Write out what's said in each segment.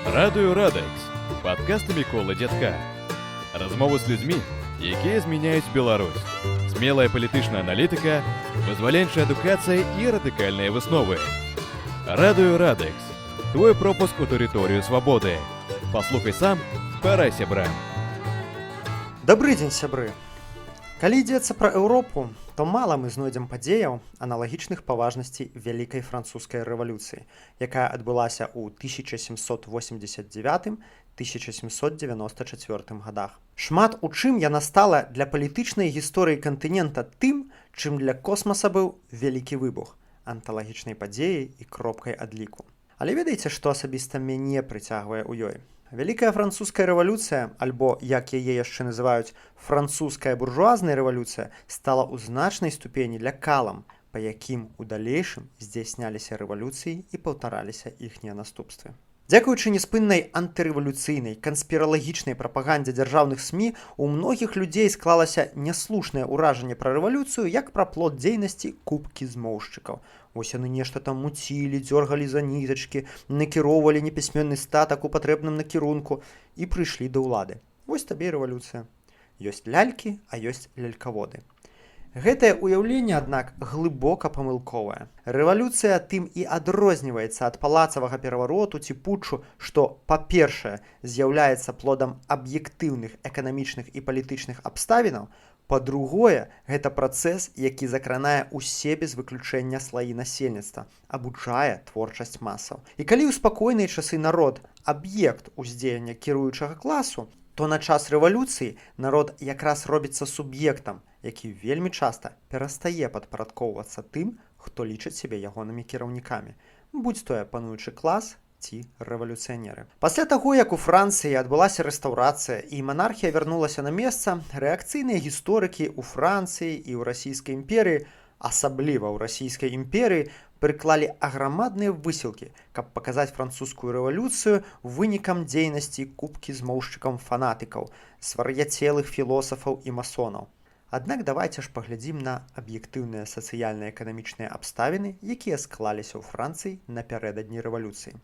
Радыё Радэкс. Падкасты Міколы Дзядка. Размовы з людзьмі, якія змяняюць Беларусь. Смелая палітычная аналітыка, вызваленчая адукацыя і радыкальныя высновы. Радыё Радэкс. Твой пропуск у тэрыторыю свабоды. Паслухай сам, парай сябрам. Дабры дзень, сябры. Калі ідзецца пра Еўропу, то мала мы знойдзем падзеяў, аналагічных па важнасці Вялікай Французскай рэвалюцыі, якая адбылася ў 1789-1794 годах. Шмат у чым яна стала для палітычнай гісторыі кантынента тым, чым для космаса быў Вялікі выбух, анталагічнай падзеяй і кропкай адліку. Але ведаеце, што асабіста мяне прыцягвае ў ёй? Вялікая Французская рэвалюцыя, альбо, як яе яшчэ называюць, французская буржуазная рэвалюцыя, стала ў значнай ступені лякалам, па якім у далейшым здзяйсняліся рэвалюцыі і паўтараліся іхнія наступствы. Дзякуючы неспыннай антырэвалюцыйнай канспіралагічнай прапагандзе дзяржаўных СМІ у многіх людзей склалася няслушнае ўражанне пра рэвалюцыю як пра плод дзейнасці купкі змоўшчыкаў. Вось яны нешта там муцілі, дзёргалі за нітачкі, накіроўвалі непісьменны статак у патрэбным накірунку і прыйшлі да ўлады. Вось табе і рэвалюцыя. Ёсць лялькі, а ёсць лялькаводы. Гэтае ўяўленне, аднак, глыбока памылковае. Рэвалюцыя тым і адрозніваецца ад палацавага перавароту ці путчу, што, па-першае, з'яўляецца плодам аб'ектыўных эканамічных і палітычных абставінаў, па-другое, гэта працэс, які закранае ўсе без выключэння слаі насельніцтва, абуджае творчасць масаў. І калі ў спакойныя часы народ — аб'ект уздзеяння кіруючага класу, то на час рэвалюцыі народ якраз робіцца суб'ектам, які вельмі часта перастае падпарадкоўвацца тым, хто лічыць сябе ягонымі кіраўнікамі, будзь тое пануючы клас ці рэвалюцыянеры. Пасля таго, як у Францыі адбылася рэстаўрацыя і манархія вярнулася на месца, рэакцыйныя гісторыкі ў Францыі і ў Расійскай імперыі, асабліва ў Расійскай імперыі, прыклалі аграмадныя высілкі, каб паказаць Французскую рэвалюцыю вынікам дзейнасці купкі змоўшчыкаў фанатыкаў, свар'яцелых філосафаў і масонаў. Аднак давайце ж паглядзім на аб'ектыўныя сацыяльна-эканамічныя абставіны, якія склаліся ў Францыі напярэдадні рэвалюцыі.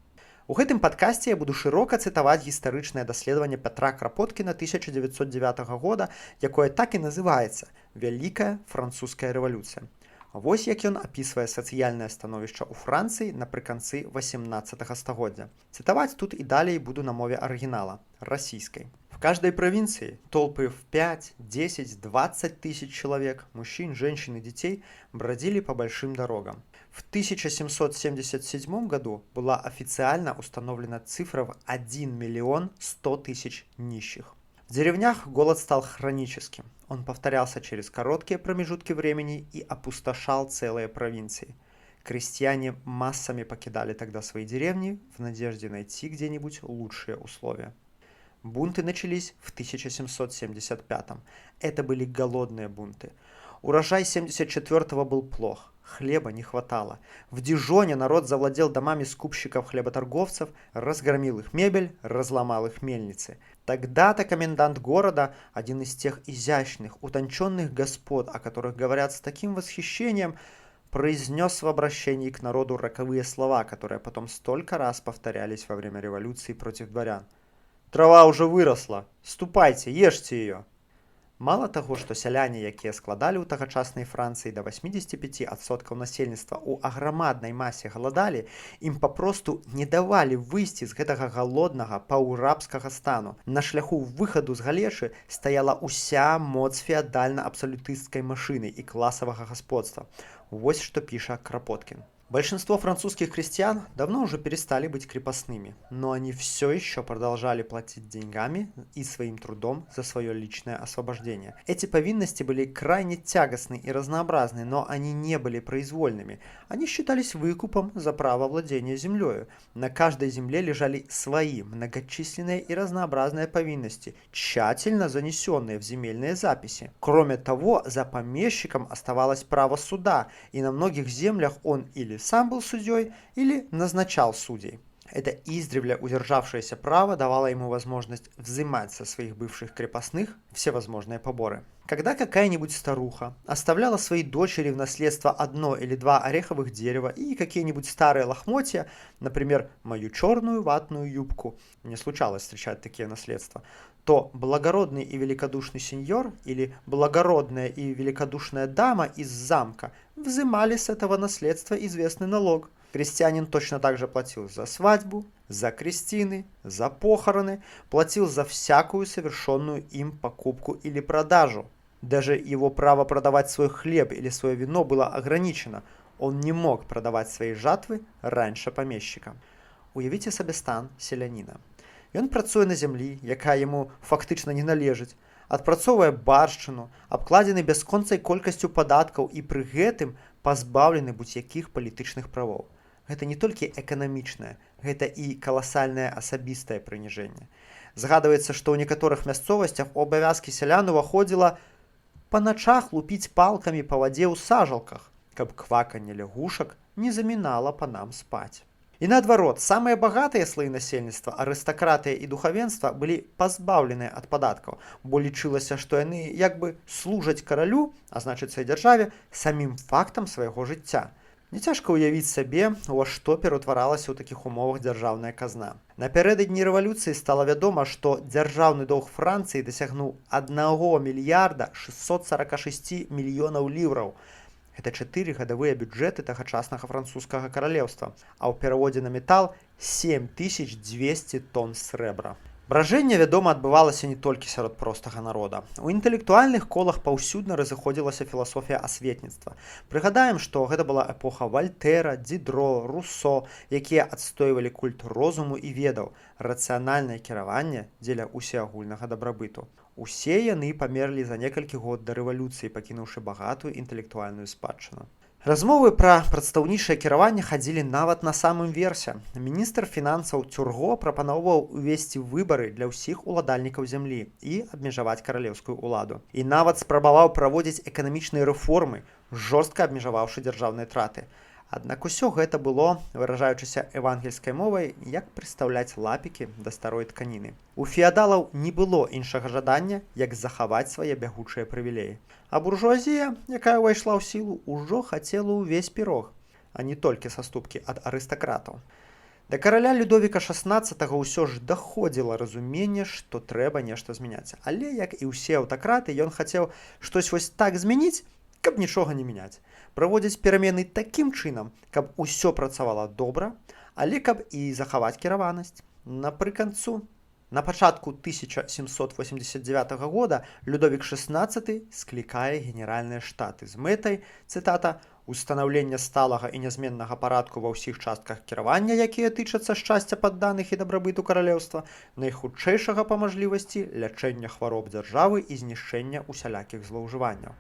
У гэтым падкасці я буду шырока цытаваць гістарычнае даследаванне Пятра Крапоткіна 1909 года, якое так і называецца «Вялікая Французская рэвалюцыя». Вось як ён апісвае сацыяльнае становішча ў Францыі напрыканцы 18 стагоддзя. Цытаваць тут і далей буду на мове арыгінала, расійскай. В каждой провинции толпы в 5, 10, 20 тысяч человек, мужчин, женщин и детей, бродили по большим дорогам. В 1777 году была официально установлена цифра в 1 миллион 100 тысяч нищих. В деревнях голод стал хроническим. Он повторялся через короткие промежутки времени и опустошал целые провинции. Крестьяне массами покидали тогда свои деревни в надежде найти где-нибудь лучшие условия. Бунты начались в 1775. Это были голодные бунты. Урожай 74-го был плох, хлеба не хватало. В Дижоне народ завладел домами скупщиков-хлеботорговцев, разгромил их мебель, разломал их мельницы. Тогда-то комендант города, один из тех изящных, утонченных господ, о которых говорят с таким восхищением, произнес в обращении к народу роковые слова, которые потом столько раз повторялись во время революции против дворян: «Трава уже выросла! Ступайте, ешьте ее!» Мала таго, што сяляне, якія складалі ў тагачаснай Францыі да 85% насельніцтва, у аграмаднай масе галадалі, ім папросту не давалі выйсці з гэтага галоднага паўрабскага стану. На шляху выхаду з галечы стаяла ўся моц феадальна-абсалютысцкай машыны і класавага гасподства. Вось што піша Крапоткін. Большинство французских крестьян давно уже перестали быть крепостными, но они все еще продолжали платить деньгами и своим трудом за свое личное освобождение. Эти повинности были крайне тягостны и разнообразны, но они не были произвольными. Они считались выкупом за право владения землею. На каждой земле лежали свои многочисленные и разнообразные повинности, тщательно занесенные в земельные записи. Кроме того, за помещиком оставалось право суда, и на многих землях он или сам был судьей, или назначал судей. Это издревле удержавшееся право давало ему возможность взимать со своих бывших крепостных всевозможные поборы. Когда какая-нибудь старуха оставляла своей дочери в наследство одно или два ореховых дерева и какие-нибудь старые лохмотья, например, мою черную ватную юбку, мне случалось встречать такие наследства, то благородный и великодушный сеньор или благородная и великодушная дама из замка взимали с этого наследства известный налог. Крестьянин точно так же платил за свадьбу, за крестины, за похороны, платил за всякую совершенную им покупку или продажу. Даже его право продавать свой хлеб или свое вино было ограничено. Он не мог продавать свои жатвы раньше помещика. Уявіце сабе стан селяніна. Ён працуе на зямлі, якая яму фактычна не належыць, адпрацоўвае баршчыну, абкладзены бясконцай колькасцю падаткаў і пры гэтым пазбаўлены будзь-якіх палітычных правоў. Гэта не толькі эканамічнае, гэта і каласальнае асабістае прыніжэнне. Згадваецца, што ў некаторых мясцовасцях у абавязкі сялян уваходзіла па начах лупіць палкамі па вадзе ў сажалках, каб кваканне лягушак не замінала панам спаць. І наадварот, самыя багатыя слоі насельніцтва, арыстакратыя і духавенства, былі пазбаўленыя ад падаткаў, бо лічылася, што яны як бы служаць каралю, а значыцца, і дзяржаве, самім фактам свайго жыцця. Няцяжка ўявіць сабе, у што пераўтваралася ў такіх умовах дзяржаўная казна. Напярэдадні рэвалюцыі стала вядома, што дзяржаўны доўг Францыі дасягнуў 1 мільярда 646 мільёнаў ліўраў. Гэта чатыры гадавыя бюджэты тагачаснага французскага каралеўства, а ў пераводзе на метал 7200 тонн срэбра. Бражэнне, вядома, адбывалася не толькі сярод простага народа. У інтэлектуальных колах паўсюдна разыходзілася філасофія асветніцтва. Прыгадаем, што гэта была эпоха Вальтэра, Дзідро, Русо, якія адстойвалі культ розуму і ведаў, рацыянальнае кіраванне дзеля усеагульнага дабрабыту. Усе яны памерлі за некалькі год да рэвалюцыі, пакінуўшы багатую інтэлектуальную спадчыну. Размовы пра прадстаўнічае кіраванне хадзілі нават на самым версе. Міністр фінансаў Цюрго прапаноўваў увесці выбары для ўсіх уладальнікаў зямлі і абмежаваць каралеўскую ўладу. І нават спрабаваў праводзіць эканамічныя рэформы, жорстка абмежаваўшы дзяржаўныя траты. Аднак усё гэта было, выражаючыся евангельскай мовай, як прыстаўляць лапікі да старой тканіны. У феадалаў не было іншага жадання, як захаваць свае бягучыя прывілеі. А буржуазія, якая ўвайшла ў сілу, ужо хацела ўвесь пірог, а не толькі саступкі ад арыстакратаў. Да караля Людовіка XVI ўсё ж даходзіла разуменне, што трэба нешта змяняць. Але, як і ўсе аўтакраты, ён хацеў штось вось так змяніць, каб нічога не мяняць. Праводзіць перамены такім чынам, каб усё працавала добра, але каб і захаваць кіраванасць. Напрыканцу, на пачатку 1789 года Людовік XVI склікае Генеральныя штаты з мэтай, цытата, устанаўлення сталага і нязменнага парадку ва ўсіх частках кіравання, якія тычацца шчасця падданых і дабрабыту каралеўства, найхутчэйшага па мажлівасці лячэння хвароб дзяржавы і знішчэння усялякіх злоўжыванняў.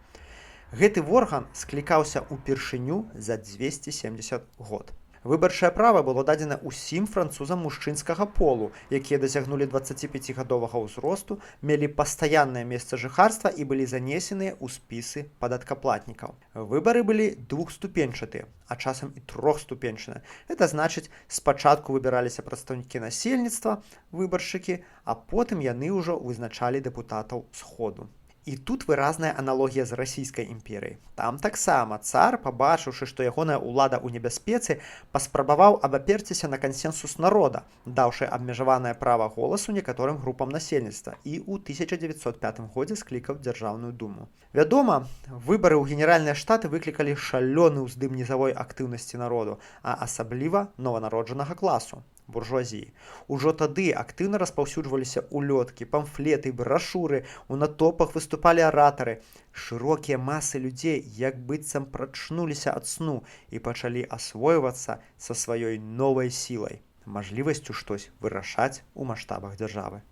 Гэты орган склікаўся ўпершыню за 270 год. Выбарчае права было дадзена ўсім французам мужчынскага полу, якія дасягнулі 25гадовага ўзросту, мелі пастаяннае месца жыхарства і былі занесеныя ў спісы падаткаплатнікаў. Выбары былі двухступенчатыя, а часам і трохступенчатыя. Это значыць, спачатку выбіраліся прадстаўнікі насельніцтва, выбаршчыкі, а потым яны ўжо вызначалі дэпутатаў сходу. І тут выразная аналогія з Расійскай імперыяй. Там таксама цар, пабачыўшы, што ягоная ўлада ў небяспецы, паспрабаваў абаперціся на кансенсус народа, даўшы абмежаванае права голасу некаторым групам насельніцтва, і ў 1905 годзе склікаў Дзяржаўную думу. Вядома, выбары ў Генеральныя штаты выклікалі шалёны ўздым нізавой актыўнасці народу, а асабліва нованароджанага класу буржуазіі. Ужо тады актыўна распаўсюджваліся улёткі, памфлеты, брашуры, у натопах выступалі аратары. Шырокія масы людзей як быццам прачнуліся ад сну і пачалі асвойвацца са сваёй новай сілай, мажлівасцю штось вырашаць у маштабах дзяржавы.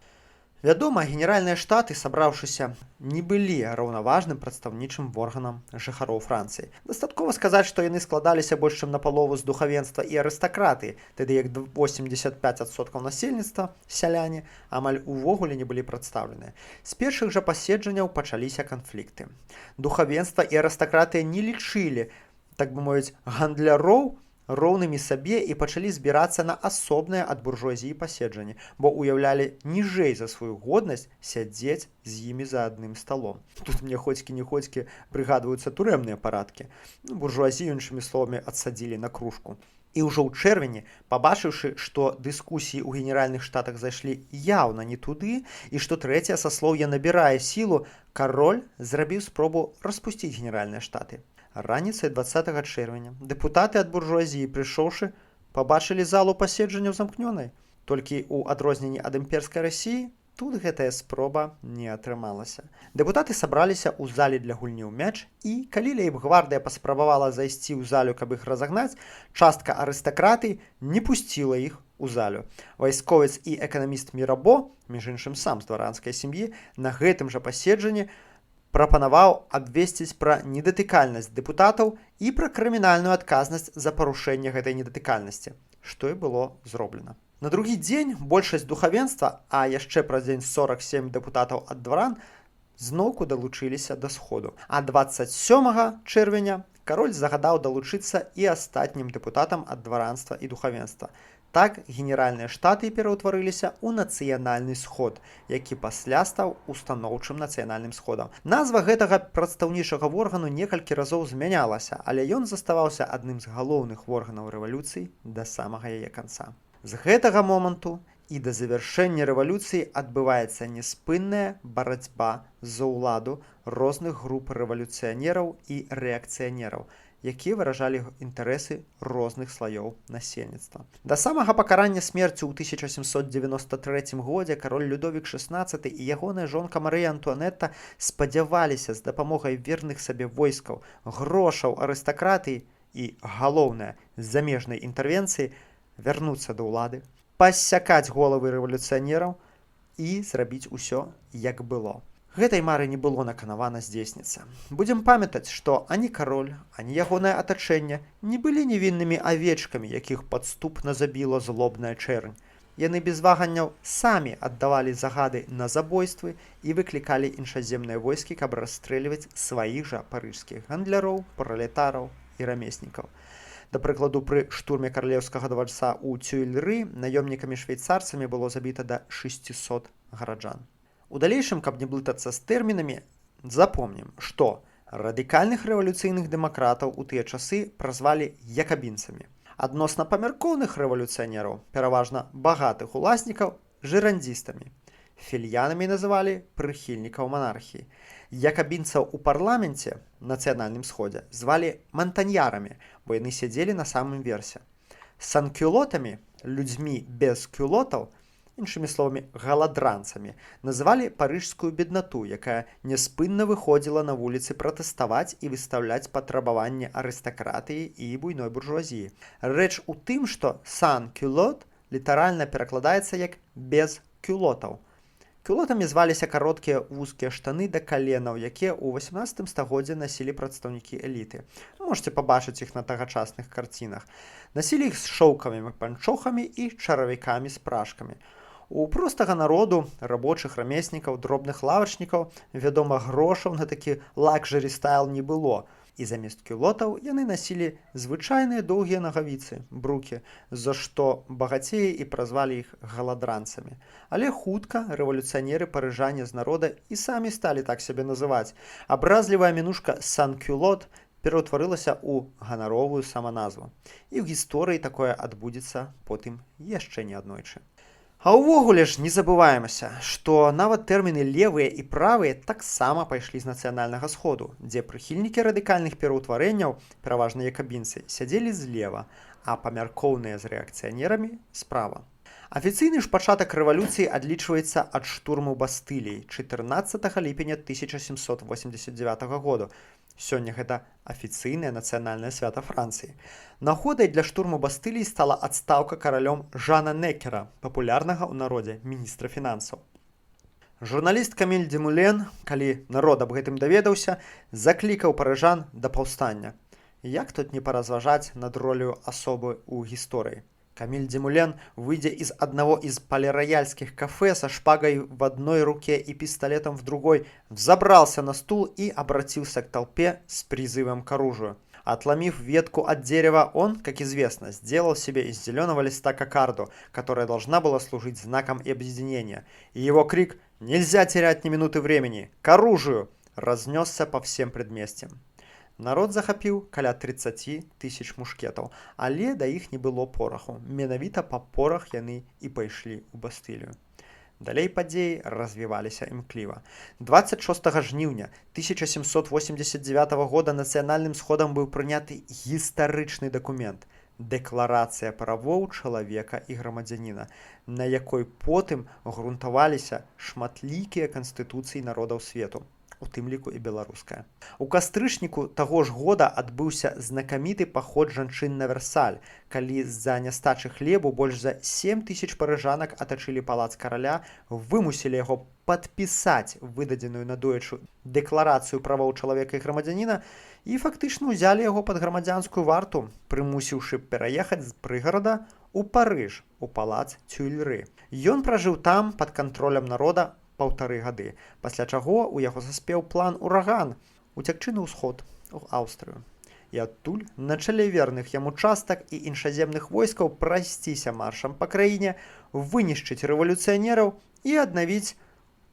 Вядома, Генеральныя штаты, сабраўшыся, не былі раўнаважным прадстаўнічым органам жыхароў Францыі. Дастаткова сказаць, што яны складаліся больш чым на палову з духавенства і арыстакраты, тады як 85% насельніцтва, сяляне, амаль увогуле не былі прадстаўленыя. З першых жа паседжанняў пачаліся канфлікты. Духавенства і арыстакратыя не лічылі, так бы мовіць, гандляроў роўнымі сабе і пачалі збірацца на асобныя ад буржуазіі паседжанні, бо уяўлялі ніжэй за сваю годнасць сядзець з імі за адным сталом. Тут мне хоцькі не хоцькі прыгадваюцца турэмныя парадкі. Ну, буржуазію, іншымі словамі, адсадзілі на кружку. І ўжо ў чэрвені, пабачыўшы, што дыскусіі ў Генеральных Штатах зайшлі яўна не туды і што трэцяе саслоўе набірае сілу, кароль зрабіў спробу распусціць Генеральныя Штаты. Раніцай 20 чэрвеня дэпутаты ад буржуазіі, прыйшоўшы, пабачылі залу паседжанняў замкнёнай. Толькі ў адрозненні ад імперскай Расіі тут гэтая спроба не атрымалася. Дэпутаты сабраліся ў зале для гульні ў мяч, і калі лейб-гвардыя паспрабавала зайсці ў залю, каб іх разагнаць, частка арыстакраты не пусціла іх у залю. Вайсковец і эканаміст Мірабо, між іншым сам з дваранскай сям'і, на гэтым жа паседжанні прапанаваў абвесціць пра недатыкальнасць дэпутатаў і пра крымінальную адказнасць за парушэнне гэтай недатыкальнасці, што і было зроблена. На другі дзень большасць духавенства, а яшчэ праз дзень 47 дэпутатаў ад дваран зноўку далучыліся да сходу. А 27 чэрвеня кароль загадаў далучыцца і астатнім дэпутатам ад дваранства і духавенства. Так Генеральныя Штаты пераўтварыліся ў Нацыянальны сход, які пасля стаў Устаноўчым нацыянальным сходам. Назва гэтага прадстаўнічага органу некалькі разоў змянялася, але ён заставаўся адным з галоўных органаў рэвалюцыі да самага яе канца. З гэтага моманту і да завяршэння рэвалюцыі адбываецца няспынная барацьба за ўладу розных груп рэвалюцыянераў і рэакцыянераў, якія выражалі інтарэсы розных слаёў насельніцтва. Да самага пакарання смерцю ў 1793 годзе кароль Людовік XVI і ягоная жонка Марыя Антуанетта спадзяваліся з дапамогай верных сабе войскаў, грошаў арыстакратыі і, галоўнае, замежнай інтэрвенцыі вярнуцца да ўлады, пассякаць головы рэвалюцыянераў і зрабіць усё, як было. Гэтай мары не было наканавана здзейсніцца. Будзем памятаць, што ані кароль, ані ягонае атачэнне не былі невіннымі авечкамі, якіх падступна забіла злобная чэрнь. Яны без ваганняў самі аддавалі загады на забойствы і выклікалі іншаземныя войскі, каб расстрэльваць сваіх жа парыжскіх гандляроў, пралетараў і рамеснікаў. Да прыкладу, пры штурме каралеўскага дварца ў Цюйльры наёмнікамі швейцарцамі было забіта да 600 гараджан. У далейшым, каб не блытацца з тэрмінамі, запомнім, што радыкальных рэвалюцыйных дэмакратаў у тыя часы празвалі якабінцамі. Адносна памяркоўных рэвалюцыянераў, пераважна багатых уласнікаў, жырандзістамі. Фельянамі называлі прыхільнікаў манархіі. Якабінцаў у парламенце, Нацыянальным сходзе, звалі мантаньярамі, бо яны сядзелі на самым версе. Санкюлотамі, людзьмі без кюлотаў, іншымі словамі, галадранцамі, называлі парыжскую беднату, якая няспынна выходзіла на вуліцы пратэставаць і выстаўляць патрабаванні арыстакратыі і буйной буржуазіі. Рэч у тым, што сан-кюлот літаральна перакладаецца як без кюлотаў. Кюлотамі зваліся кароткія вузкія штаны да каленаў, якія ў 18 стагоддзі насілі прадстаўнікі эліты. Можете пабачыць іх на тагачасных карцінах. Насілі іх з шоўкавымі панчохамі і чаравікамі з пражкамі. У простага народу, рабочых, рамеснікаў, дробных лавачнікаў, вядома, грошаў на такі лакжары стайл не было. І замест кюлотаў яны насілі звычайныя доўгія нагавіцы, брукі, за што багацеі і празвалі іх галадранцамі. Але хутка рэвалюцыянеры парыжане з народа і самі сталі так сябе называць. Абразлівая мінушка «санкюлот» пераўтварылася ў ганаровую саманазву. І ў гісторыі такое адбудзецца потым яшчэ не аднойчы. А ўвогуле ж не забываемся, што нават тэрміны левыя і правыя таксама пайшлі з Нацыянальнага сходу, дзе прыхільнікі радыкальных пераўтварэнняў, пераважна якабінцы, сядзелі злева, а памяркоўныя з рэакцыянерамі справа. Афіцыйны ж пачатак рэвалюцыі адлічваецца ад штурму Бастыліі 14 ліпеня 1789 году. Сёння гэта афіцыйнае нацыянальнае свята Францыі. Нагодай для штурму Бастыліі стала адстаўка каралём Жана Некера, папулярнага ў народзе міністра фінансаў. Журналіст Каміль Дземулен, калі народ аб гэтым даведаўся, заклікаў парыжан да паўстання. Як тут не паразважаць над роляю асобы ў гісторыі? Камиль Демулен, выйдя из одного из палерояльских кафе со шпагой в одной руке и пистолетом в другой, взобрался на стул и обратился к толпе с призывом к оружию. Отломив ветку от дерева, он, как известно, сделал себе из зеленого листа кокарду, которая должна была служить знаком объединения. И его крик «Нельзя терять ни минуты времени! К оружию!» разнесся по всем предместьям. Народ захапіў каля 30 тысяч мушкетаў, але да іх не было пораху. Менавіта па порах яны і пайшлі ў Бастылію. Далей падзеі развіваліся імкліва. 26 жніўня 1789 года нацыянальным сходам быў прыняты гістарычны дакумент — Дэкларацыя правоў чалавека і грамадзяніна, на якой потым грунтаваліся шматлікія канстытуцыі народаў свету, у тым ліку і беларуская. У кастрычніку таго ж года адбыўся знакаміты паход жанчын на Версаль, калі з-за нястачы хлебу больш за 7 тысяч парыжанак атачылі палац караля, вымусілі яго падпісаць выдадзеную надоечу дэкларацыю правоў чалавека і грамадзяніна і фактычна ўзялі яго пад грамадзянскую варту, прымусіўшы пераехаць з прыгарада ў Парыж, у палац Цюйльры. Ён пражыў там пад кантролем народа 1,5 гады, пасля чаго ў яго заспеў план ураган уцякчы на ўсход, у Аўстрыю. І адтуль на чале верных яму частак і іншаземных войскаў прайсціся маршам па краіне, вынішчыць рэвалюцыянераў і аднавіць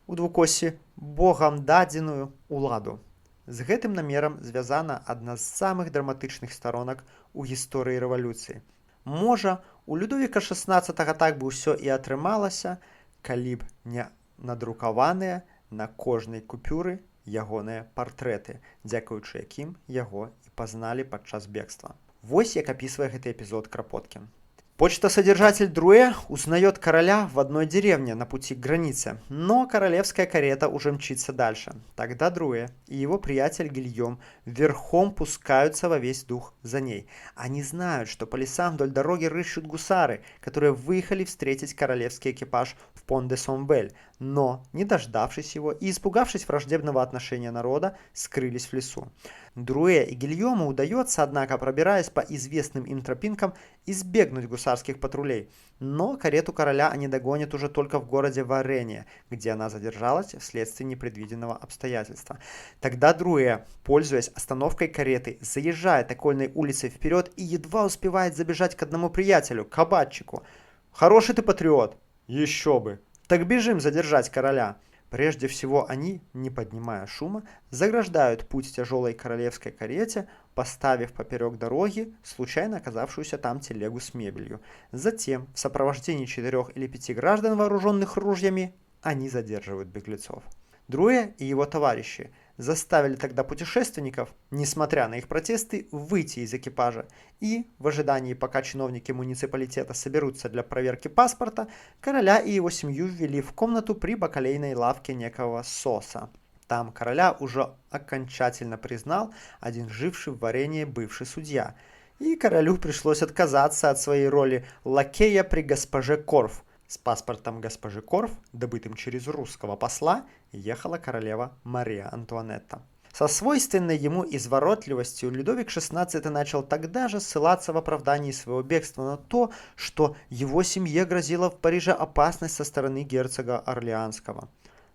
у двукоссі богам дадзеную уладу. З гэтым намерам звязана адна з самых драматычных старонак у гісторыі рэвалюцыі. Можа, у Людовіка XVI так бы ўсё і атрымалася, калі б не надрукаваныя на кожнай купюры ягоныя партрэты, дзякуючы якім яго і пазналі падчас бегства. Вось як апісвае гэты эпізод Крапоткін. Почтосодержатель Друэ узнает короля в одной деревне на пути к границе, но королевская карета уже мчится дальше. Тогда Друэ и его приятель Гильем верхом пускаются во весь дух за ней. Они знают, что по лесам вдоль дороги рыщут гусары, которые выехали встретить королевский экипаж в Пон-де-Сомбель, но, не дождавшись его и испугавшись враждебного отношения народа, скрылись в лесу. Друэ и Гильому удается, однако, пробираясь по известным им тропинкам, избегнуть гусарских патрулей. Но карету короля они догонят уже только в городе Варене, где она задержалась вследствие непредвиденного обстоятельства. Тогда Друэ, пользуясь остановкой кареты, заезжает окольной улицей вперед и едва успевает забежать к одному приятелю, кабатчику. «Хороший ты патриот!» «Еще бы! Так бежим задержать короля!» Прежде всего они, не поднимая шума, заграждают путь тяжелой королевской карете, поставив поперек дороги случайно оказавшуюся там телегу с мебелью. Затем, в сопровождении четырех или пяти граждан, вооруженных ружьями, они задерживают беглецов. Друэ и его товарищи заставили тогда путешественников, несмотря на их протесты, выйти из экипажа и, в ожидании, пока чиновники муниципалитета соберутся для проверки паспорта, короля и его семью ввели в комнату при бакалейной лавке некого Соса. Там короля уже окончательно признал один живший в Варене бывший судья. И королю пришлось отказаться от своей роли лакея при госпоже Корф. С паспортом госпожи Корф, добытым через русского посла, ехала королева Мария Антуанетта. Со свойственной ему изворотливостью Людовик XVI начал тогда же ссылаться в оправдании своего бегства на то, что его семье грозила в Париже опасность со стороны герцога Орлеанского.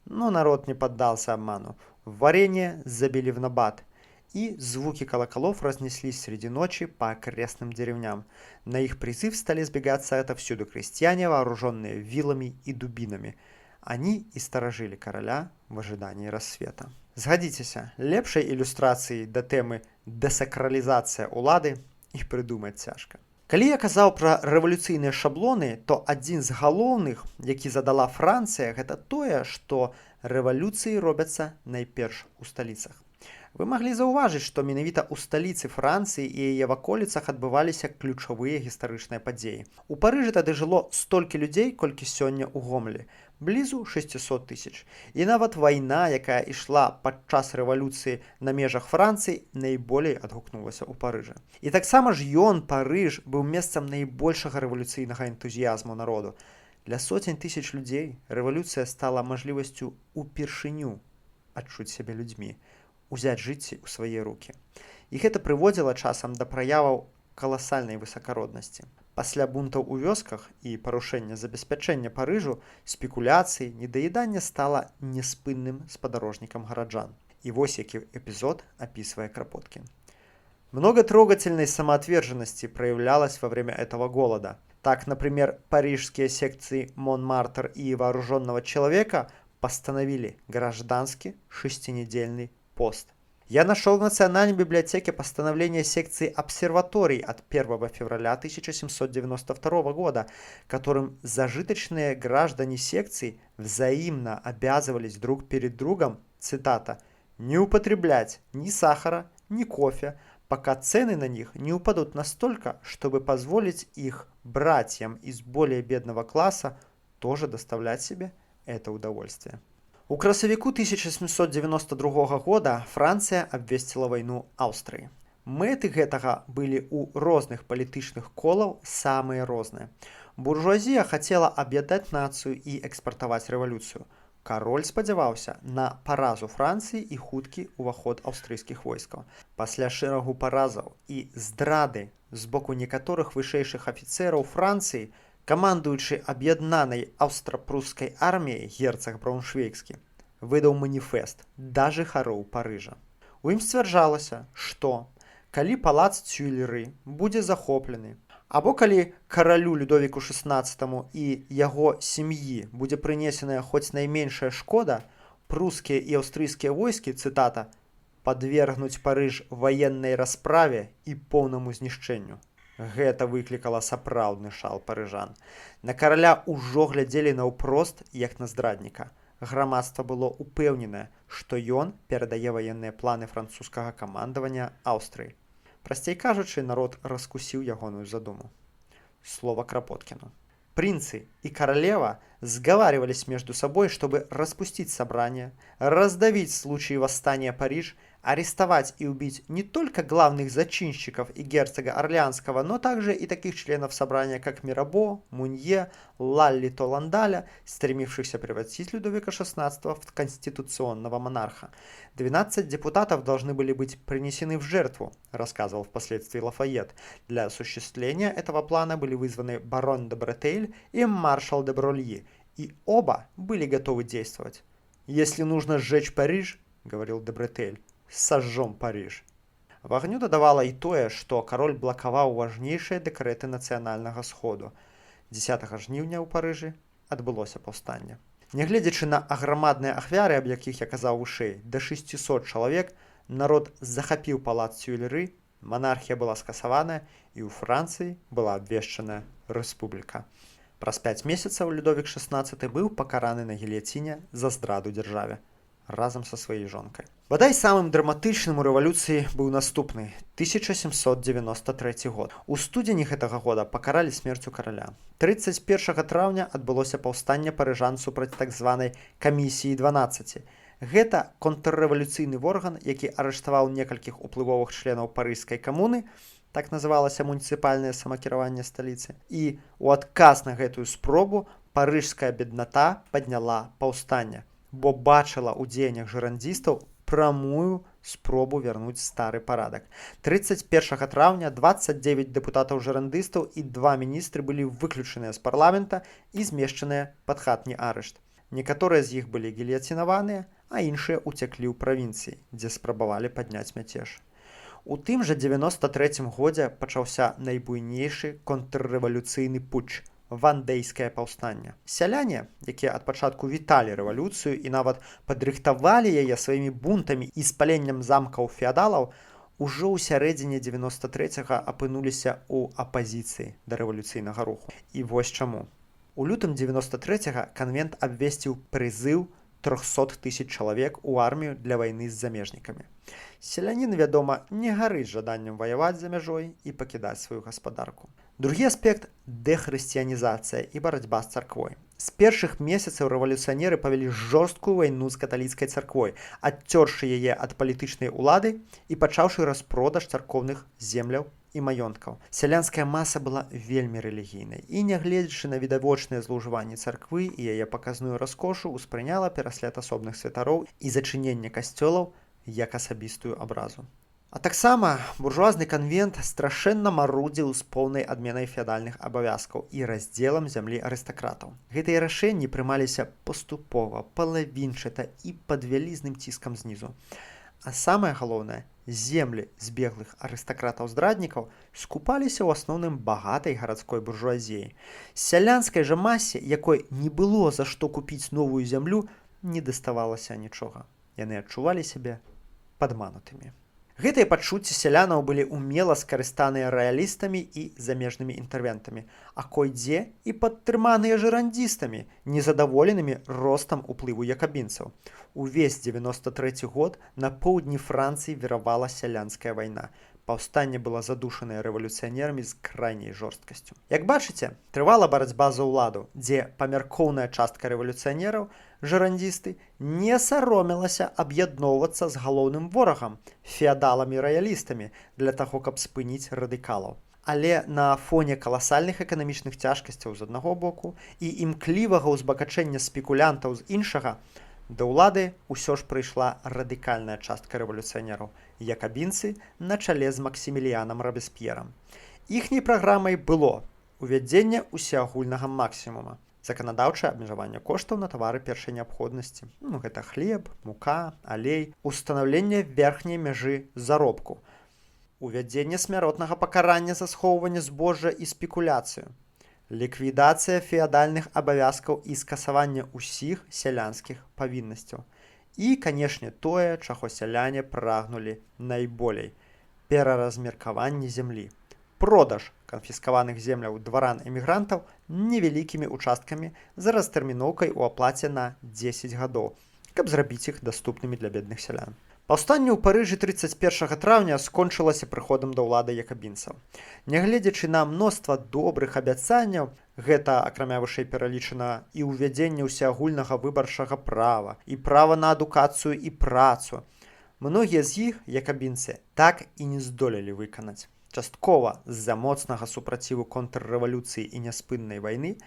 Но народ не поддался обману. Варенье забили в набат, и звуки колоколов разнеслись среди ночи по окрестным деревням. На их призыв стали сбегаться отовсюду крестьяне, вооруженные вилами и дубинами. Они и сторожили короля в ожидании рассвета. Згадзіцеся, лепшай ілюстрацыі да тэмы дэсакралізацыя ўлады і прыдумаць цяжка. Калі я казаў пра рэвалюцыйныя шаблоны, то адзін з галоўных, які задала Францыя, гэта тое, што рэвалюцыі робяцца найперш у сталіцах. Вы маглі заўважыць, што менавіта ў сталіцы Францыі і яе ваколіцах адбываліся ключавыя гістарычныя падзеі. У Парыжы тады жыло столькі людзей, колькі сёння ў Гомлі, блізу 600 тысяч. І нават вайна, якая ішла падчас рэвалюцыі на межах Францыі, найболей адгукнулася ў Парыжы. І таксама ж ён, Парыж, быў месцам найбольшага рэвалюцыйнага энтузіязму народу. Для соцень тысяч людзей рэвалюцыя стала мажлівасцю упершыню адчуць сябе людзьмі, узяць жыцці ў свае рукі. І гэта прыводзіла часам да праяваў каласальнай высакароднасці. Пасля бунтаў у вёсках і парушэння забеспячэння Парыжу, спекуляцыі, недаеданне стала неспынным спадарожнікам гараджан. І вось які эпізод апісвае Крапоткін. Много трогательной самоотверженности проявлялось во время этого голода. Так, например, парижские секции Монмартр и Вооруженного человека постановили гражданский шестинедельный пост. Я нашел в Национальной библиотеке постановление секции обсерваторий от 1 февраля 1792 года, которым зажиточные граждане секций взаимно обязывались друг перед другом, цитата, «не употреблять ни сахара, ни кофе, пока цены на них не упадут настолько, чтобы позволить их братьям из более бедного класса тоже доставлять себе это удовольствие». У красавіку 1792 года Францыя абвесціла вайну Аўстрыі. Мэты гэтага былі ў розных палітычных колаў самыя розныя. Буржуазія хацела аб'яднаць нацыю і экспартаваць рэвалюцыю. Кароль спадзяваўся на паразу Францыі і хуткі ўваход аўстрыйскіх войскаў. Пасля шэрагу паразаў і здрады з боку некаторых вышэйшых афіцэраў Францыі, камандуючы аб'яднанай аўстра-прускай арміяй герцаг Брауншвейгскі выдаў маніфест да жыхароў Парыжа. У ім сцвярджалася, што калі палац Цюйлеры будзе захоплены, або калі каралю Людовіку XVI і яго сям'і будзе прынесеная хоць найменшая шкода, прускія і аўстрыйскія войскі, цытата, падвергнуць Парыж ваеннай расправе і поўнаму знішчэнню. Гэта выклікала сапраўдны шал парыжан. На караля ўжо глядзелі наўпрост як на здрадніка. Грамадства было ўпэўненае, што ён перадае ваенныя планы французскага камандавання Аўстрыі. Прасцей кажучы, народ раскусіў ягоную задуму. Слова Кропоткину. Принцы и королева сговаривались между собой, чтобы распустить собрание, раздавить в случае восстания Париж, арестовать и убить не только главных зачинщиков и герцога Орлеанского, но также и таких членов собрания, как Мирабо, Мунье, Лалли Толандаля, стремившихся превратить Людовика XVI в конституционного монарха. 12 депутатов должны были быть принесены в жертву, рассказывал впоследствии Лафайет. Для осуществления этого плана были вызваны барон де Бретейль и маршал де Брольи, и оба были готовы действовать. «Если нужно сжечь Париж, — говорил де Бретейль, — сожжем Париж». Вагню дадавала і тое, што кароль блакаваў важнейшыя дэкрэты нацыянальнага сходу. 10 жніўня ў Парыжы адбылося паўстанне. Нягледзячы на аграмадныя ахвяры, аб якіх я казаў вышэй, да 600 чалавек, народ захапіў палац Цюйлеры, манархія была скасаваная і ў Францыі была абвешчаная рэспубліка. Праз 5 месяцаў Людовік XVI быў пакараны на гільяціне за здраду дзяржаве разам са сваёй жонкай. Бадай самым драматычным у рэвалюцыі быў наступны 1793 год. У студзені гэтага года пакаралі смерцю караля. 31 траўня адбылося паўстанне парыжан супраць так званай камісіі 12. Гэта контррэвалюцыйны орган, які арыштаваў некалькіх уплывовых членаў парыжскай камуны, так называлася муніцыпальнае самакіраванне сталіцы. І ў адказ на гэтую спробу парыжская бедната падняла паўстанне, бо бачыла ў дзеяннях жырандзістаў прамую спробу вярнуць стары парадак. 31 траўня 29 дэпутатаў жырандыстаў і два міністры былі выключаныя з парламента і змешчаныя пад хатні арышт. Некаторыя з іх былі гільяцінаваныя, а іншыя ўцяклі ў правінцыі, дзе спрабавалі падняць мяцеж. У тым жа 93 годзе пачаўся найбуйнейшы контррэвалюцыйны путч вандэйскае паўстанне. Сяляне, якія ад пачатку віталі рэвалюцыю і нават падрыхтавалі яе сваімі бунтамі і спаленнем замкаў феадалаў, ужо ў сярэдзіне 93 апынуліся ў апазіцыі да рэвалюцыйнага руху. І вось чаму. У лютым 93 канвент абвесціў прызыў 300 тысяч чалавек у армію для вайны з замежнікамі. Селянін, вядома, не гарыць жаданнем ваяваць за мяжой і пакідаць сваю гаспадарку. Другі аспект — дэхрысціянізацыя і барацьба з царквой. З першых месяцаў рэвалюцыянеры павялі жорсткую вайну з каталіцкай царквой, адцёршы яе ад палітычнай улады і пачаўшы распродаж царкоўных земляў і маёнткаў. Сялянская маса была вельмі рэлігійнай і, нягледзячы на відавочныя злоўжыванні царквы і яе паказную раскошу, успрыняла пераслед асобных святароў і зачыненне касцёлаў як асабістую абразу. А таксама буржуазны канвент страшэнна марудзіў з поўнай адменай феадальных абавязкаў і раздзелам зямлі арыстакратаў. Гэтыя рашэнні прымаліся паступова, палавінчата і пад вялізным ціскам знізу. А самае галоўнае, Землі збеглых арыстакратаў-здраднікаў скупаліся ў асноўным багатай гарадской буржуазіяй. Сялянскай жа масе, якой не было за што купіць новую зямлю, не даставалася нічога. Яны адчувалі сябе падманутымі. Гэтыя пачуцці сялянаў былі ўмела скарыстаныя раялістамі і замежнымі інтэрвентамі, а кой-дзе і падтрыманыя жырандзістамі, незадаволенымі ростам уплыву якабінцаў. Увесь 93 год на поўдні Францыі віравала сялянская вайна. Паўстанне было задушанае рэвалюцыянерамі з крайняй жорсткасцю. Як бачыце, трывала барацьба за ўладу, дзе памяркоўная частка рэвалюцыянераў, жырандзісты, не саромелася аб'ядноўвацца з галоўным ворагам, феадаламі-раялістамі, для таго, каб спыніць радыкалаў. Але на фоне каласальных эканамічных цяжкасцяў з аднаго боку і імклівага ўзбагачэння спекулянтаў з іншага, да ўлады ўсё ж прыйшла радыкальная частка рэвалюцыянераў, якабінцы на чале з Максіміліянам Рабесп'ерам. Іхняй праграмай было увядзенне усеагульнага максімума, заканадаўчае абмежаванне коштаў на тавары першай неабходнасці, ну, гэта хлеб, мука, алей, устанаўленне верхняй мяжы заробку, увядзенне смяротнага пакарання за схоўванне збожжа і спекуляцыю, ліквідацыя феадальных абавязкаў і скасаванне ўсіх сялянскіх павіннасцяў. І, канешне, тое, чаго сяляне прагнулі найболей – пераразмеркаванне зямлі. Продаж канфіскаваных земляў дваран-эмігрантаў невялікімі участкамі з растэрміноўкай у аплаце на 10 гадоў, каб зрабіць іх даступнымі для бедных сялян. Паўстанне ў Парыжы 31 траўня скончылася прыходам да ўлады якабінцаў. Нягледзячы на мноства добрых абяцанняў, гэта, акрамя вышэй пералічана, і ўвядзенне ўсеагульнага выбарчага права, і права на адукацыю і працу, многія з іх якабінцы так і не здолелі выканаць. Часткова з-за моцнага супраціву контррэвалюцыі і няспыннай вайны,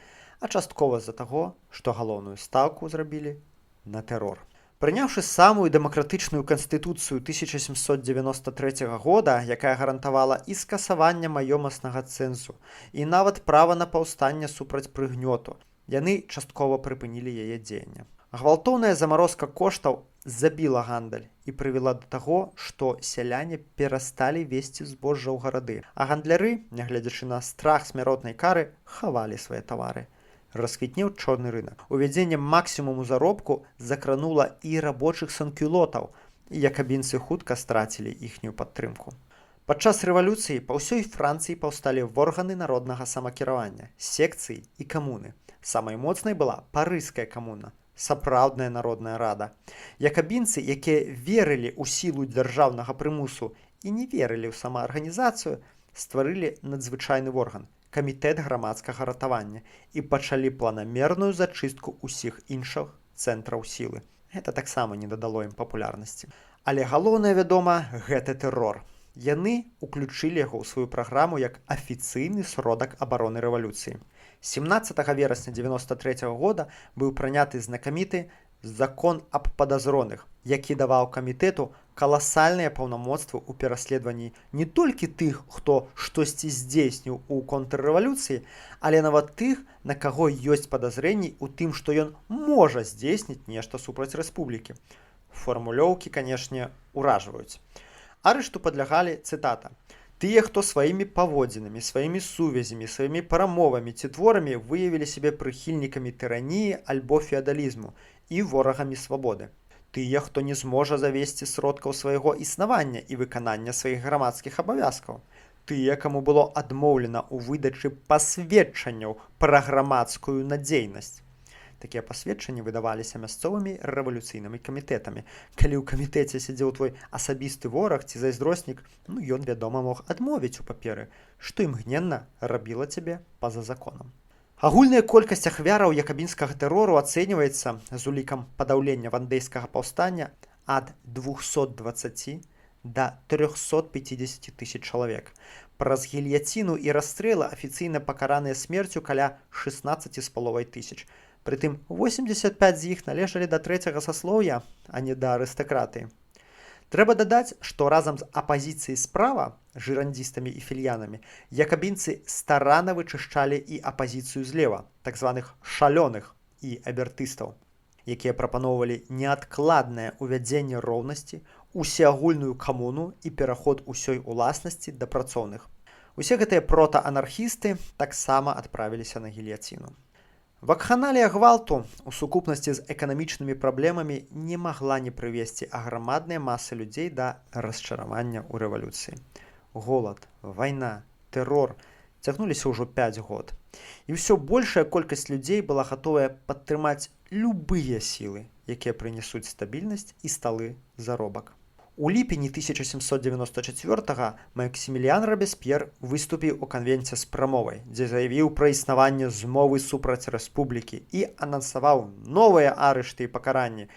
а часткова з-за таго, што галоўную стаўку зрабілі на тэрор. Прыняўшы самую дэмакратычную канстытуцыю 1793 года, якая гарантавала і скасаванне маёмаснага цэнзу, і нават права на паўстанне супраць прыгнёту, яны часткова прыпынілі яе дзеянне. Гвалтоўная замарозка коштаў забіла гандаль і прывяла да таго, што сяляне перасталі весці збожжа ў гарады, а гандляры, нягледзячы на страх смяротнай кары, хавалі свае тавары. Расквітнеў чорны рынок. Увядзенне максімуму заробку закранула і рабочых санкюлотаў, і якабінцы хутка страцілі іхнюю падтрымку. Падчас рэвалюцыі па ўсёй Францыі паўсталі органы народнага самакіравання, секцыі і камуны. Самай моцнай была парыжская камуна, сапраўдная народная рада. Якабінцы, якія верылі ў сілу дзяржаўнага прымусу і не верылі ў самаарганізацыю, стварылі надзвычайны орган камітэт грамадскага ратавання і пачалі планамерную зачыстку ўсіх іншых цэнтраў сілы. Гэта таксама не дадало ім папулярнасці. Але галоўнае, вядома, гэта тэрор. Яны уключылі яго ў сваю праграму як афіцыйны сродак абароны рэвалюцыі. 17 верасня 93 года быў прыняты знакаміты закон аб падазроных, які даваў камітэту каласальныя паўнамоцтвы ў пераследаванні не толькі тых, хто штосьці здзейсніў у контррэвалюцыі, але нават тых, на каго ёсць падазрэнні ў тым, што ён можа здзейсніць нешта супраць рэспублікі. Фармулёўкі, канешне, уражваюць. Арышту падлягалі, цытата, тыя, хто сваімі паводзінамі, сваімі сувязямі, сваімі прамовамі ці творамі выявілі сябе прыхільнікамі тыраніі альбо феадалізму і ворагамі свабоды. Тыя, хто не зможа завесці сродкаў свайго існавання і выканання сваіх грамадскіх абавязкаў. Тыя, каму было адмоўлена ў выдачы пасведчанняў пра грамадскую надзейнасць. Такія пасведчанні выдаваліся мясцовымі рэвалюцыйнымі камітэтамі. Калі ў камітэце сядзеў твой асабісты вораг ці зайздроснік, ну ён, вядома, мог адмовіць у паперы, што імгненна рабіла цябе па-за законам. Агульная колькасць ахвяраў якабінскага тэрору ацэньваецца з улікам падаўлення вандэйскага паўстання ад 220 да 350 тысяч чалавек. Праз гільяціну і расстрэлы афіцыйна пакараныя смерцю каля 16,5 тысяч. Прытым 85 з іх належалі да трэцяга саслоўя, а не да арыстакратыі. Трэба дадаць, што разам з апазіцыяй справа, жырандзістамі і фільянамі, якабінцы старанна вычышчалі і апазіцыю злева, так званых шалёных і абертыстаў, якія прапаноўвалі неадкладнае ўвядзенне роўнасці усеагульную камуну і пераход усёй уласнасці да працоўных. Усе гэтыя протаанархісты таксама адправіліся на гільяціну. Вакханалія гвалту у сукупнасці з эканамічнымі праблемамі не магла не прывесці аграмадныя масы людзей да расчаравання ў рэвалюцыі. Голад, вайна, тэрор цягнуліся ўжо 5 год. І ўсё большая колькасць людзей была гатовая падтрымаць любыя сілы, якія прынесуць стабільнасць і сталы заробак. У ліпені 1794 Максіміліан Рабесп'ер выступіў у канвенце з прамовай, дзе заявіў пра існаванне змовы супраць рэспублікі і анансаваў новыя арышты і пакаранні,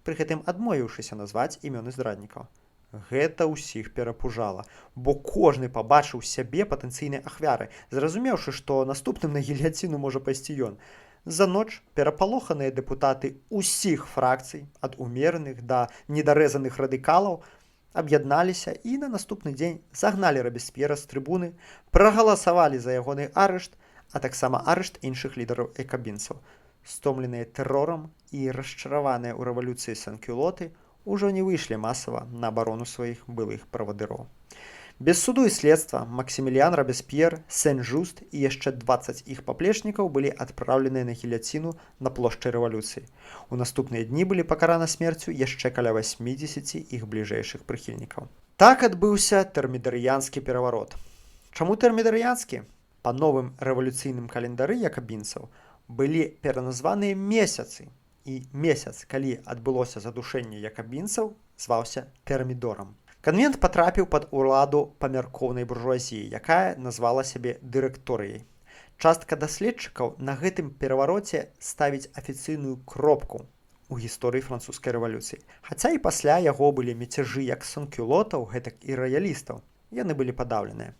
пры гэтым адмовіўшыся назваць імёны здраднікаў. Гэта ўсіх перапужала, бо кожны пабачыў сябе патэнцыйнай ахвяры, зразумеўшы, што наступным на гільяціну можа пайсці ён. За ноч перапалоханыя дэпутаты ўсіх фракцый, ад умераных да недарэзаных радыкалаў, аб'ядналіся і на наступны дзень загналі Рабесп'ера з трыбуны, прагаласавалі за ягоны арышт, а таксама арышт іншых лідараў якабінцаў. Стомленыя тэрорам і расчараваныя ў рэвалюцыі санкюлоты ўжо не выйшлі масава на абарону сваіх былых правадыроў. Без суду і следства Максіміліан Рабесп'ер, Сен-Жуст і яшчэ 20 іх паплечнікаў былі адпраўленыя на гільяціну на плошчы рэвалюцыі. У наступныя дні былі пакараны смерцю яшчэ каля 80 іх бліжэйшых прыхільнікаў. Так адбыўся тэрмідарыянскі пераварот. Чаму тэрмідарыянскі? Па новым рэвалюцыйным календары якабінцаў былі пераназваныя месяцы, і месяц, калі адбылося задушэнне якабінцаў, зваўся тэрмідорам. Канвент патрапіў пад уладу памяркоўнай буржуазіі, якая назвала сябе дырэкторыяй. Частка даследчыкаў на гэтым перавароце ставіць афіцыйную кропку ў гісторыі французскай рэвалюцыі. Хаця і пасля яго былі мецяжы як санкюлотаў, гэтак і раялістаў. Яны былі падаўленыя.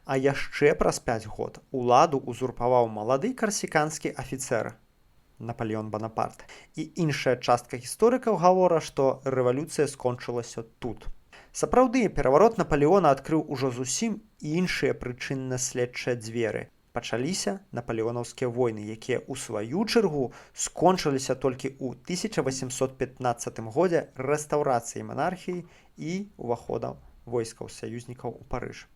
А яшчэ праз 5 год уладу узурпаваў малады карсіканскі афіцэр Напалеон Банапарт. І іншая частка гісторыкаў гавора, што рэвалюцыя скончылася тут. Сапраўды, пераварот Напалеона адкрыў ужо зусім іншыя прычынна-следчыя дзверы. Пачаліся напалеонаўскія войны, якія ў сваю чаргу скончыліся толькі ў 1815 годзе рэстаўрацыяй манархіі і ўваходам войскаў саюзнікаў у Парыж.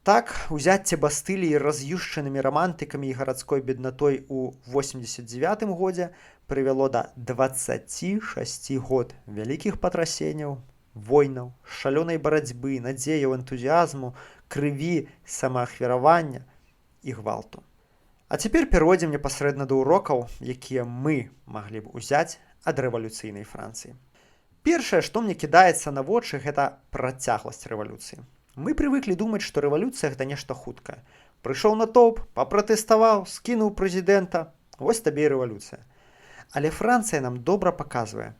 Так, узяцце Бастыліі раз'юшчанымі рамантыкамі і гарадской беднатой у 89 годзе прывяло да 26 год вялікіх патрасенняў, войнаў, шалёнай барацьбы, надзеяў, энтузіазму, крыві, самаахвяравання і гвалту. А цяпер перайдзем непасрэдна да урокаў, якія мы маглі б узяць ад рэвалюцыйнай Францыі. Першае, што мне кідаецца на вочы, гэта працягласць рэвалюцыі. Мы прывыклі думаць, што рэвалюцыя гэта нешта хуткае. Прыйшоў натоўп, папратэставаў, скінуў прэзідэнта, вось табе і рэвалюцыя. Але Францыя нам добра паказвае: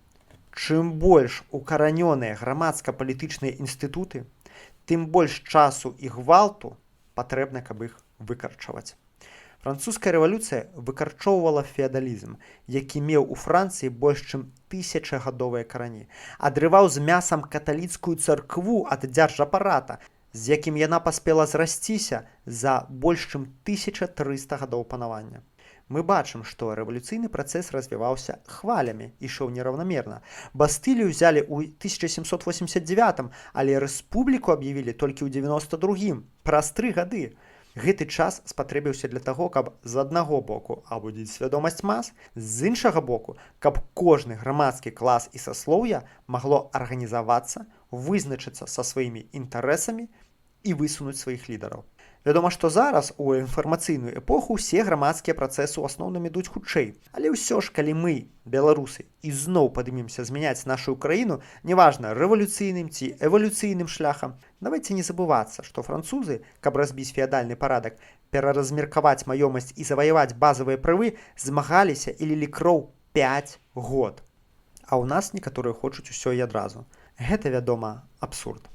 чым больш укаранёныя грамадска-палітычныя інстытуты, тым больш часу і гвалту патрэбна, каб іх выкарчаваць. Французская рэвалюцыя выкарчоўвала феадалізм, які меў у Францыі больш чым тысячагадовыя карані, адрываў з мясам каталіцкую царкву ад дзяржапарата, з якім яна паспела зрасціся за больш чым 1300 гадоў панавання. Мы бачым, што рэвалюцыйны працэс развіваўся хвалямі, ішоў нераўнамерна. Бастылію ўзялі ў 1789, але рэспубліку аб'явілі толькі ў 92, праз 3 гады. Гэты час спатрэбіўся для таго, каб з аднаго боку абудзіць свядомасць мас, з іншага боку, каб кожны грамадскі клас і саслоўя магло арганізавацца, вызначыцца са сваімі інтарэсамі і высунуць сваіх лідараў. Вядома, што зараз у інфармацыйную эпоху ўсе грамадскія працэсы ў асноўным ідуць хутчэй. Але ўсё ж, калі мы, беларусы, ізноў падымемся змяняць нашу краіну, неважна, рэвалюцыйным ці эвалюцыйным шляхам, давайте не забывацца, што французы, каб разбіць феадальны парадак, пераразмеркаваць маёмасць і заваяваць базавыя правы, змагаліся і лілі кроў 5 год. А ў нас некаторыя хочуць усё і адразу. Гэта, вядома, абсурд.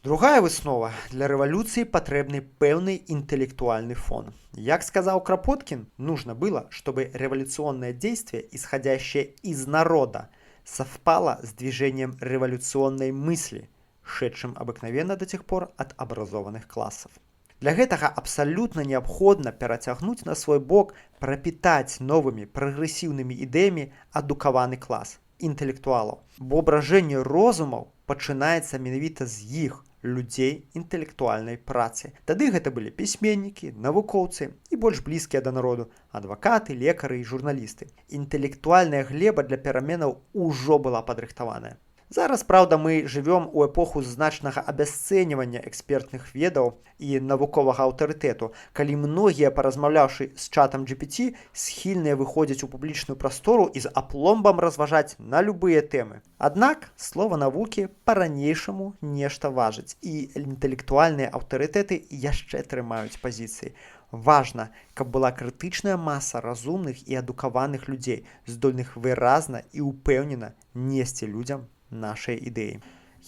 Другая выснова: для рэвалюцыі патрэбны пэўны інтэлектуальны фон. Як сказаў Кропоткин, нужно было, чтобы революционное действие, исходящее из народа, совпало с движением революционной мысли, шедшим обыкновенно до тех пор от образованных классов. Для гэтага абсалютна неабходна перацягнуць на свой бок, прапітаць новымі прагрэсіўнымі ідэямі адукаваны клас. інтэлектуалаў. Бо брожэнне розумаў пачынаецца менавіта з іх, людзей інтэлектуальнай працы. Тады гэта былі пісьменнікі, навукоўцы і больш блізкія да народу, адвакаты, лекары і журналісты. Інтэлектуальная глеба для пераменаў ужо была падрыхтаваная. Зараз, праўда, мы жывём у эпоху значнага абясцэньвання экспертных ведаў і навуковага аўтарытэту, калі многія, паразмаўляўшы з чатам GPT, схільныя выходзіць у публічную прастору і з апломбам разважаць на любыя тэмы. Аднак слова навукі па-ранейшаму нешта важыць, і інтэлектуальныя аўтарытэты яшчэ трымаюць пазіцыі. Важна, каб была крытычная маса разумных і адукаваных людзей, здольных выразна і ўпэўнена несці людзям нашай ідэі.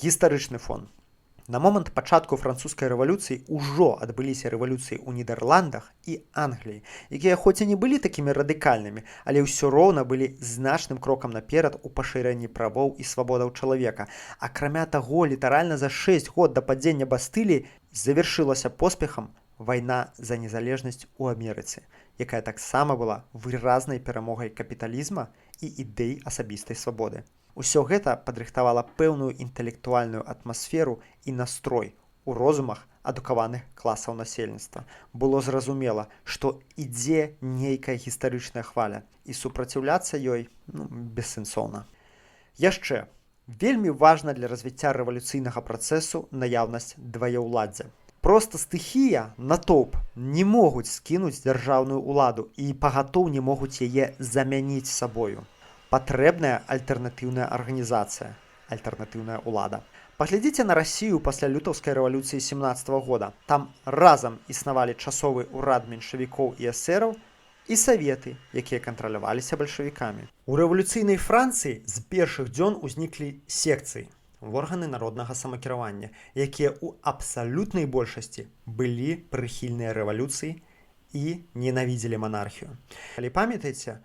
Гістарычны фон. На момант пачатку Французскай рэвалюцыі ўжо адбыліся рэвалюцыі ў Нідерландах і Англіі, якія хоць і не былі такімі радыкальнымі, але ўсё роўна былі значным крокам наперад у пашырэнні правоў і свабодаў чалавека. Акрамя таго, літаральна за 6 год да падзення Бастыліі завяршылася поспехам вайна за незалежнасць у Амерыцы, якая таксама была выразнай перамогай капіталізма і ідэй асабістай свабоды. Усё гэта падрыхтавала пэўную інтэлектуальную атмасферу і настрой у розумах адукаваных класаў насельніцтва. Было зразумела, што ідзе нейкая гістарычная хваля, і супраціўляцца ёй, ну, бессэнсоўна. Яшчэ вельмі важна для развіцця рэвалюцыйнага працэсу наяўнасць дваяўладдзя. Проста стыхія, натоўп не могуць скінуць дзяржаўную ўладу і пагатоў не могуць яе замяніць сабою. Патрэбная альтэрнатыўная арганізацыя, альтэрнатыўная ўлада. Паглядзіце на Расію пасля Лютаўскай рэвалюцыі 17 года. Там разам існавалі часовы ўрад меншавікоў і эсэраў і саветы, якія кантраляваліся бальшавікамі. У рэвалюцыйнай Францыі з першых дзён узніклі секцыі, органы народнага самакіравання, якія ў абсалютнай большасці былі прыхільныя рэвалюцыі і ненавідзелі манархію. Але памятаеце,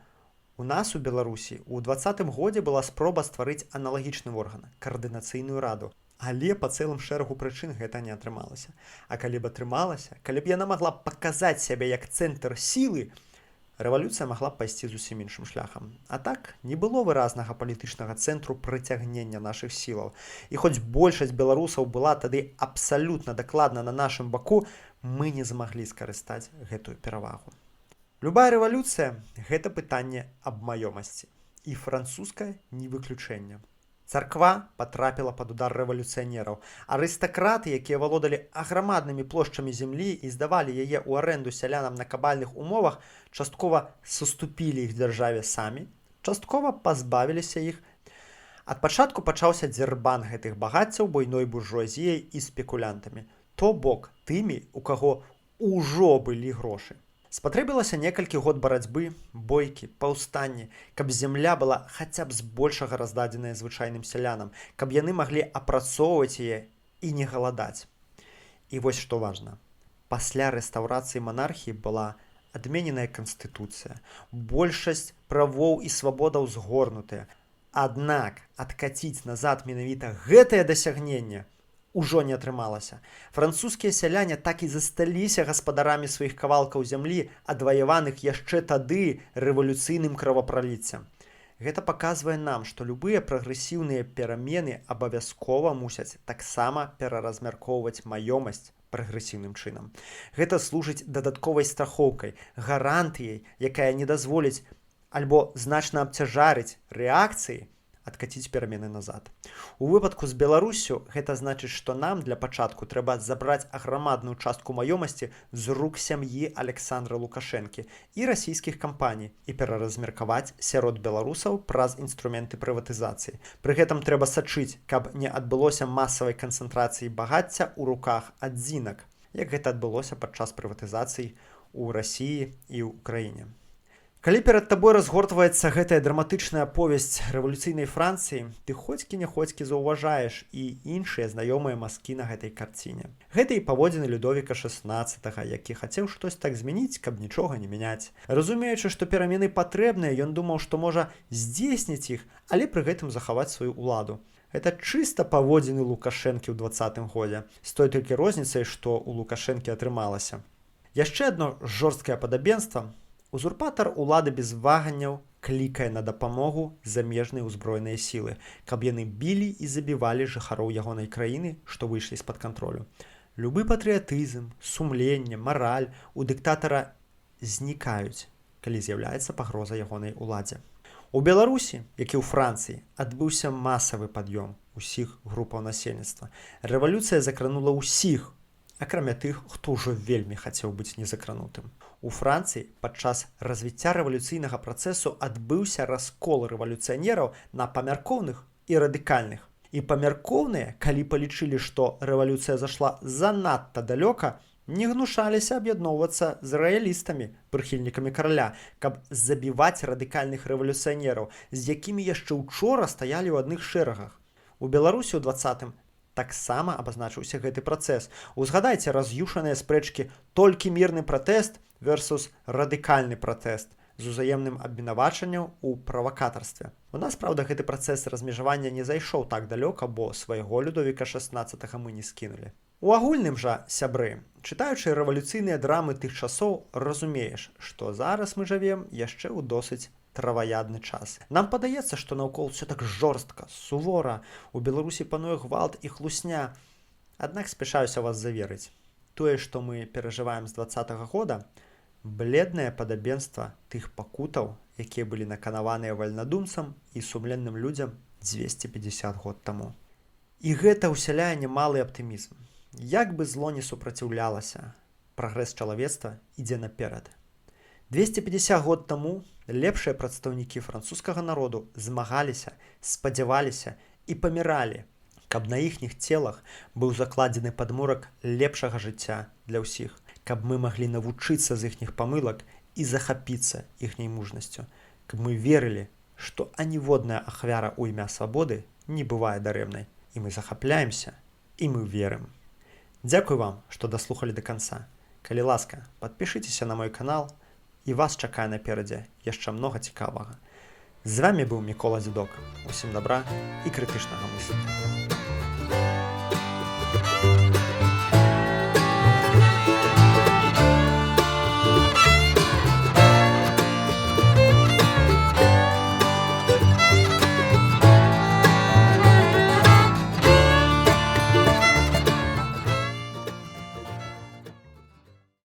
у нас у Беларусі у 20-м годзе была спроба стварыць аналагічны орган, Каардынацыйную раду. Але па цэлым шэрагу прычын гэта не атрымалася. А калі б атрымалася, калі б яна магла паказаць сябе як цэнтр сілы, рэвалюцыя магла б пайсці зусім іншым шляхам. А так не было выразнага палітычнага цэнтру прыцягнення нашых сілаў. І хоць большасць беларусаў была тады абсалютна дакладна на нашым баку, мы не змаглі скарыстаць гэтую перавагу. Любая рэвалюцыя — гэта пытанне аб маёмасці. І французская не выключэнне. Царква патрапіла пад удар рэвалюцыянераў. Арыстакраты, якія валодалі аграмаднымі плошчамі зямлі і здавалі яе ў арэнду сялянам на кабальных умовах, часткова саступілі іх дзяржаве самі, часткова пазбавіліся іх. Ад пачатку пачаўся дзербан гэтых багаццяў буйной буржуазіяй і спекулянтамі. То бок тымі, у каго ўжо былі грошы. Спатрэбілася некалькі год барацьбы, бойкі, паўстанні, каб зямля была хаця б збольшага раздадзеная звычайным сялянам, каб яны маглі апрацоўваць яе і не галадаць. І вось што важна. Пасля рэстаўрацыі манархіі была адмененая канстытуцыя. Большасць правоў і свабодаў згорнутыя. Аднак адкаціць назад менавіта гэтае дасягненне ўжо не атрымалася. Французскія сяляне так і засталіся гаспадарамі сваіх кавалкаў зямлі, адваяваных яшчэ тады рэвалюцыйным кровапраліццем. Гэта паказвае нам, што любыя прагрэсіўныя перамены абавязкова мусяць таксама пераразмяркоўваць маёмасць прагрэсіўным чынам. Гэта служыць дадатковай страхоўкай, гарантыяй, якая не дазволіць альбо значна абцяжарыць рэакцыі адкаціць перамены назад. У выпадку з Беларуссю гэта значыць, што нам для пачатку трэба забраць аграмадную частку маёмасці з рук сям'і Александра Лукашэнкі і расійскіх кампаній і пераразмеркаваць сярод беларусаў праз інструменты прыватызацыі. Пры гэтым трэба сачыць, каб не адбылося масавай канцэнтрацыі багацця ў руках адзінак, як гэта адбылося падчас прыватызацый у Расіі і ў Украіне. Калі перад табой разгортваецца гэтая драматычная аповесць рэвалюцыйнай Францыі, ты хоцькі-няхоцькі заўважаеш і іншыя знаёмыя мазкі на гэтай карціне. Гэта і паводзіны Людовіка XVI, які хацеў штось так змяніць, каб нічога не мяняць. Разумеючы, што перамены патрэбныя, ён думаў, што можа здзейсніць іх, але пры гэтым захаваць сваю ўладу. Гэта чыста паводзіны Лукашэнкі ў 20-м годзе, з той толькі розніцай, што ў Лукашэнкі атрымалася. Яшчэ адно жорсткае падабенства: узурпатар улады без ваганняў клікае на дапамогу замежныя ўзброеныя сілы, каб яны білі і забівалі жыхароў ягонай краіны, што выйшлі з-пад кантролю. Любы патрыятызм, сумленне, мараль у дыктатара знікаюць, калі з'яўляецца пагроза ягонай уладзе. У Беларусі, як і ў Францыі, адбыўся масавы пад'ём усіх групаў насельніцтва. Рэвалюцыя закранула ўсіх, акрамя тых, хто ўжо вельмі хацеў быць незакранутым. У Францыі падчас развіцця рэвалюцыйнага працэсу адбыўся раскол рэвалюцыянераў на памяркоўных і радыкальных. І памяркоўныя, калі палічылі, што рэвалюцыя зашла занадта далёка, не гнушаліся аб'ядноўвацца з раялістамі, прыхільнікамі караля, каб забіваць радыкальных рэвалюцыянераў, з якімі яшчэ учора стаялі ў адных шэрагах. У Беларусі ў 20-м таксама абазначыўся гэты працэс. Узгадайце раз'юшаныя спрэчкі «толькі мірны пратэст» versus радыкальны пратэст з узаемным абвінавачаннем у правакатарстве. У нас, праўда, гэты працэс размежавання не зайшоў так далёка, бо свайго Людовіка XVI мы не скінулі. У агульным жа, сябры, чытаючы рэвалюцыйныя драмы тых часоў, разумееш, што зараз мы жывем яшчэ ў досыць траваядны час. Нам падаецца, што наўкол усё так жорстка, сувора, у Беларусі пануе гвалт і хлусня. Аднак спяшаюся вас заверыць. Тое, што мы перажываем з 20-го года, бледнае падабенства тых пакутаў, якія былі наканаваныя вальнадумцам і сумленным людзям 250 год таму. І гэта ўсяляе немалы аптымізм. Як бы зло не супраціўлялася, прагрэс чалавецтва ідзе наперад. 250 год таму лепшыя прадстаўнікі французскага народу змагаліся, спадзяваліся і паміралі, каб на іхніх целах быў закладзены падмурак лепшага жыцця для ўсіх, каб мы маглі навучыцца з іхніх памылак і захапіцца іхняй мужнасцю, каб мы верылі, што аніводная ахвяра ў імя свабоды не бывае дарэмнай, і мы захапляемся, і мы верым. Дзякуй вам, што даслухалі да канца. Калі ласка, падпішыцеся на мой канал, і вас чакае наперадзе яшчэ многа цікавага. З вамі быў Мікола Дзядок. Усім добра і крытычнага мыслення.